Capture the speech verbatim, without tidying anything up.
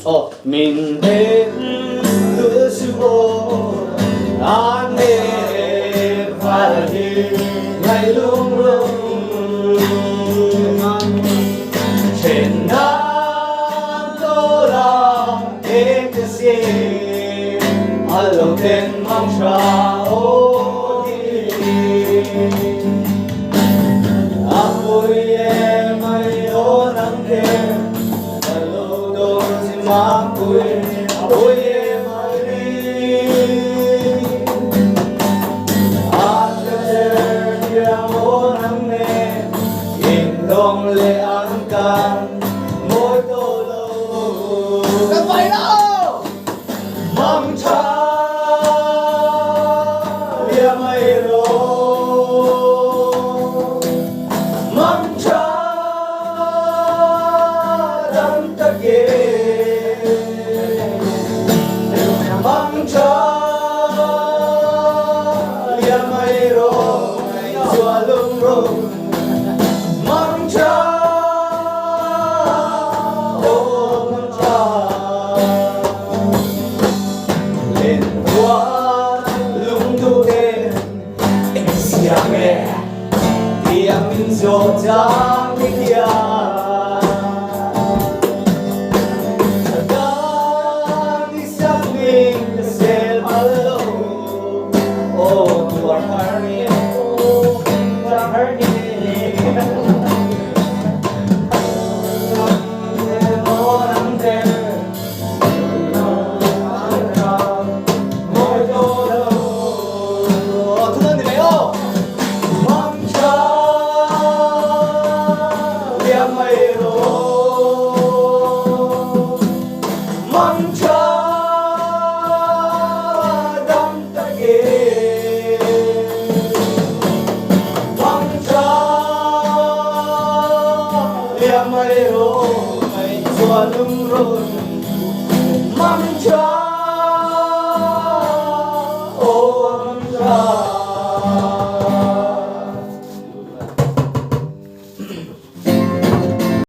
Oh, min den lu su bo, an de fa di ngai lung lung. Chen dan to la e ke se, a lo ten mang sha o di. A pui e mai o nang ke, Mangcha liam ai ro, mangcha dam ta ke, mangcha liam ai ro, sua lum ro, mangcha, oh mangcha. Len hua lung tu ke, eng siang e, tiang min zo jang ni kia. Dang ni siang min ke sel ma lo. Oh, tu ar har ni, oh, tu ar har ni.